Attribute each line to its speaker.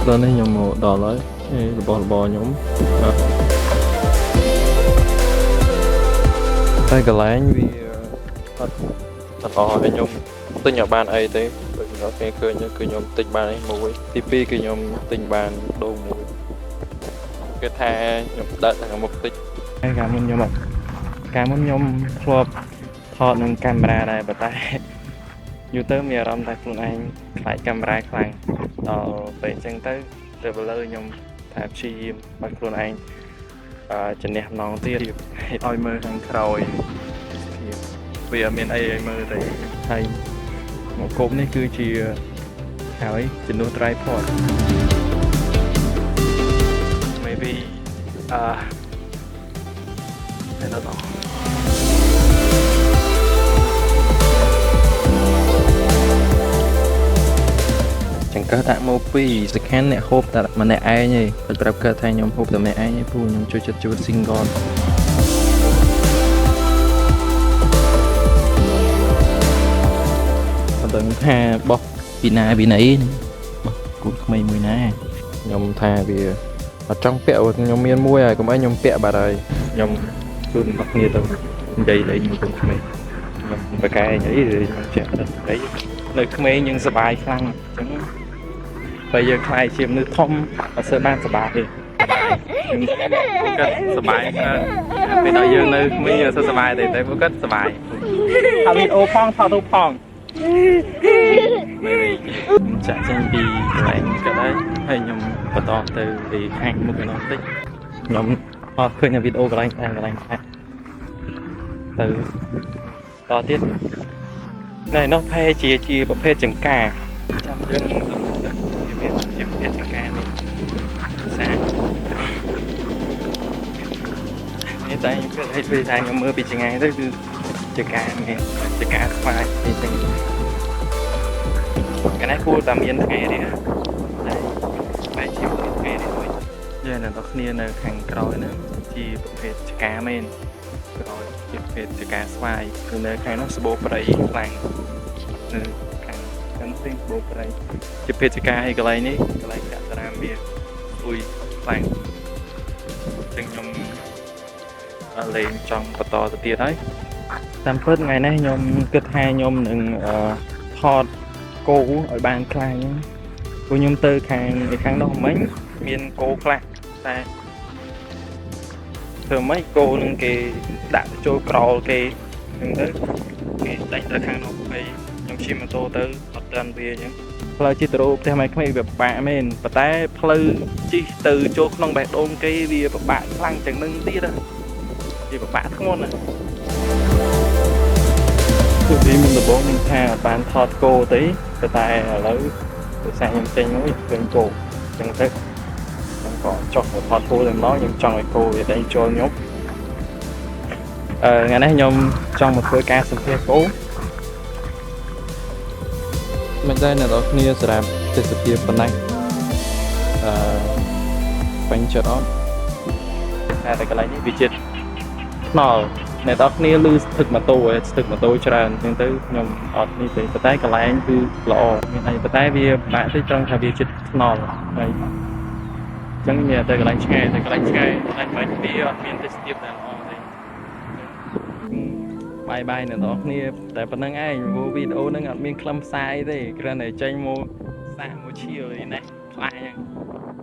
Speaker 1: ដល់នេះខ្ញុំមកដល់ហើយឯរបស់របរខ្ញុំអ่ะតែកន្លែងវាអត់អត់អស់ឲ្យខ្ញុំទិញឲ្យបានអីទេដូចអ្នកគេឃើញគឺខ្ញុំទិញបានអីមួយទី2គឺខ្ញុំទិញបានដូងមួយគេថាខ្ញុំដាក់ខាងមុខតិចហើយកាលមុនខ្ញុំកាលមុនខ្ញុំធ្លាប់ថតនឹងកាមេរ៉ាដែរប៉ុន្តែយូរទៅមានអារម្មណ៍ថាខ្លួនឯងខ្លាចកាមេរ៉ាខ្លាំងដល់ពេលអញ្ចឹងទៅទៅឥឡូវខ្ញុំថាព្យាយាមបើខ្លួនឯងអឺជំនះម្ដងទៀតឲ្យមើលខាងក្រោយភាពវាអត់មានអីឲ្យមើលទេហើយមកគប់នេះគឺជាហើយជំនួស tripod maybe I don't know. ចង្កឹះដាក់មកពីរសខាន់អ្នកហូបតែម្នាក់ឯងឯងគាត់ប្រាប់គាត់ថាខ្ញុំហូបតែម្នាក់ឯងឯងព្រោះខ្ញុំចូលចិត្តជីវិត single អត់ដឹងថាបោះពីណាពីណីបោះកូនក្មេងមួយណាខ្ញុំថាវាអត់ចង់ពាក់ព្រោះខ្ញុំមានមួយហើយកុំឲ្យខ្ញុំពាក់បាត់ហើយខ្ញុំជូនដល់គ្នាទៅនិយាយលេងមួយកូនក្មេងខ្ញុំបកកែអីខ្ញុំចេះអីនៅក្មេងយើងសប្បាយខ្លាំងអញ្ចឹងពេលយើងខ្លាយជាមនុស្សធំអត់សូវបានសប្បាយទេគាត់សប្បាយច្រើនពេលដល់យើងនៅក្មេងអត់សូវសប្បាយទេតែពួកគាត់សប្បាយថតវីដេអូផងថតរូបផង ខ្ញុំចាក់ចេញពីកន្លែងក៏ដែរហើយខ្ញុំបន្តទៅពីខាងមុខឯនោះតិចខ្ញុំអត់ឃើញវីដេអូកន្លែងដែរកន្លែងខ្លះទៅតទៀតណែនោះផែជាជាប្រភេទចង្ការចាំយើងទៅវាជាប្រភេទចង្ការនេះសានេះតែខ្ញុំគិតឲ្យពេលថាខ្ញុំមើលពីចង្ងាយទៅគឺចង្ការមែនចង្ការស្វាយអីចឹង កាលណាគួរតែមានថ្ងៃនេះតែបែរជាមានថ្ងៃនេះវិញយើងអ្នកនរគ្នានៅខាងក្រោយហ្នឹងជាប្រភេទចការមែនក្រោយជាប្រភេទចការស្វាយគឺនៅខាងនោះសបោព្រៃខ្លាំងនៅខាងខាងនោះសបោព្រៃជាប្រភេទចការហើយកន្លែងនេះកន្លែងចាក់តារាមវាអ៊ុយខ្លាំងអញ្ចឹងខ្ញុំលេងចង់បន្តទៅទៀតហើយតាមពិតថ្ងៃនេះខ្ញុំគិតថាខ្ញុំនឹងថត គោឲ្យបានខ្លាំងព្រោះខ្ញុំទៅខាងឯខាងនោះមិញមានគោខ្លះតែធ្វើម៉េចគោនឹងគេដាក់ទៅចូលក្រោលគេហ្នឹងទៅគេដាច់ទៅខាងនោះហើយខ្ញុំជិះម៉ូតូទៅអត់ទាន់វាអញ្ចឹងផ្លូវជិះទៅរកផ្ទះម៉ែក្មេកវាពិបាកមែនប៉ុន្តែផ្លូវជិះទៅចូលក្នុងបេះដូងគេវាពិបាកខ្លាំងជាងនឹងទៀតវាពិបាកធ្ងន់ណាស់គឺពីមុនដំបូងខ្ញុំថាអត់បានថតគោទេប៉ុន្តែឥឡូវដោយសារខ្ញុំចេញមកឃើញគោអញ្ចឹងទៅខ្ញុំក៏ចុះមកថតគោតែម្ដងខ្ញុំចង់ឲ្យគោវាដេញចូលខ្ញុំអឺថ្ងៃនេះខ្ញុំចង់មកធ្វើការសម្ភាសគោមិនដែរអ្នកនរគ្នាសម្រាប់ទេសភាពប៉ុណ្ណេះអឺពេញចិត្តអត់តែតែកន្លែងនេះវាចិត្តថ្នល់អ្នកនរគ្នាឮស្ថឹកម៉ូតូឯងស្ថឹកម៉ូតូច្រើនអញ្ចឹងទៅខ្ញុំអត់នេះទេប៉ុន្តែកន្លែងគឺល្អមានអីប៉ុន្តែវាពិបាកតិចត្រង់ថាវាចិត្តថ្នល់ហើយអញ្ចឹងមានតែកន្លែងឆ្ងាយតែកន្លែងឆ្ងាយកន្លែងមិនវាអត់មានទេសភាពដែលល្អទេbye bye អ្នកនរគ្នាតែប៉ុណ្្នឹងឯងព្រោះវីដេអូហ្នឹងអត់មានខ្លឹមសារអីទេគ្រាន់តែចេញមកសាកមកឈៀលនេះខ្លាចហ្នឹង។